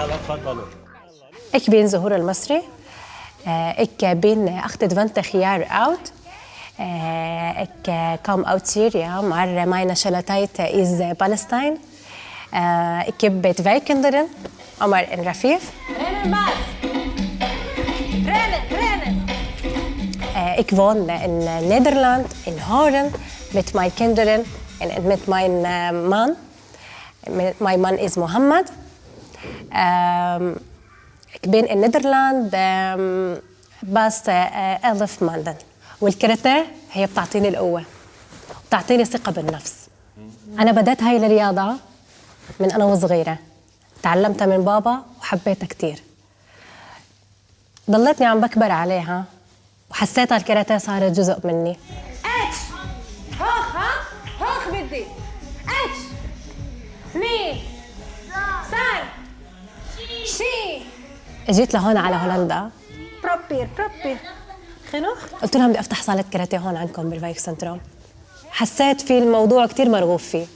يلا تفضلوا. Ik ben زهور المصري. Ik ben 28 jaar oud. Ik kom uit Syrië, maar mijn nationaliteit is Palestijn. Ik heb twee kinderen, Omar en Rafif. Rennen, Maas! Rennen, rennen! Ik woon in Nederland, in Hoorn, met mijn kinderen en met mijn man. Mijn man is Mohammed. Ik ben in Nederland pas 11 maanden. والكاراتيه هي بتعطيني القوة، بتعطيني ثقة بالنفس. أنا بدأت هاي الرياضة من أنا وصغيرة، تعلمتها من بابا وحبيتها كتير. ضليتني عم بكبر عليها وحسيتها الكاراتيه صارت جزء مني. Etch! Hoog, ها؟ Hoog بدي! Etch! ني! سان! شي! اجيت لهون على هولندا. Probeer, probeer. Genoeg? قلت لهم بدي افتح صالة كاراتيه هون عندكم بال wijkcentrum. حسيت في الموضوع كتير مرغوب فيه.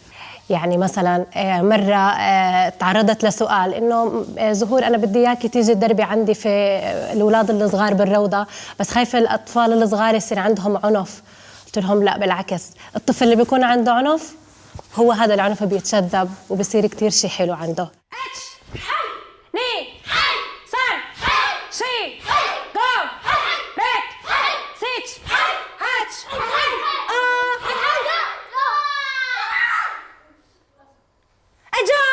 يعني مثلا مرة تعرضت لسؤال انه زهور انا بدي اياكي تيجي تدربي عندي في الاولاد الصغار بالروضة، بس خايفة الاطفال الصغار يصير عندهم عنف. قلت لهم لا بالعكس، الطفل اللي بيكون عنده عنف هو هذا العنف بيتشذب وبصير كتير شيء حلو عنده. Etch! ني! سان! شي! جو! ريك! سيتش! هاتش! جو!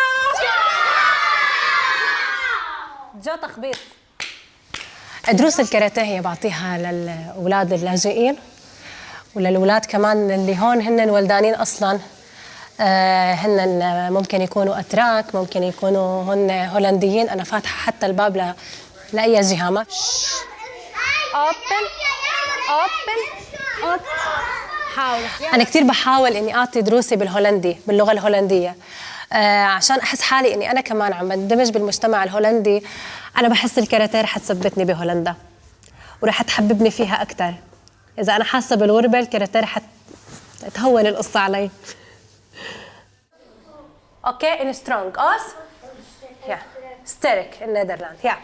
جو تخبيص. دروس الكاراتيه هي بعطيها للأولاد اللاجئين وللأولاد كمان اللي هون هن ولدانين أصلاً. هن ممكن يكونوا أتراك، ممكن يكونوا هن هولنديين. أنا فاتحة حتى الباب لأي جهة. ما Open, open, open. حاول. أنا كتير بحاول إني أعطي دروسي بالهولندي، باللغة الهولندية، عشان أحس حالي إني أنا كمان عم بندمج بالمجتمع الهولندي. أنا بحس الكاراتيه رح تثبتني بهولندا ورح تحببني فيها أكتر. إذا أنا حاسة بالغربة الكاراتيه رح تهون القصة علي. Oké, in strong. Os? Ja. Sterk in Nederland. Ja.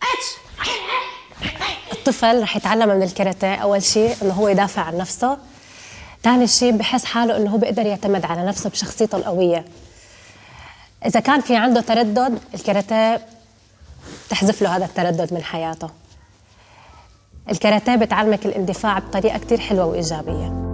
Etch! الطفل رح يتعلم من الكاراتيه أول شيء إنه هو يدافع عن نفسه. ثاني شيء بحس حاله إنه هو بيقدر يعتمد على نفسه بشخصيته القوية. إذا كان في عنده تردد الكاراتيه بتحذف له هذا التردد من حياته. الكاراتيه بتعلمك الاندفاع بطريقة كتير حلوة وإيجابية.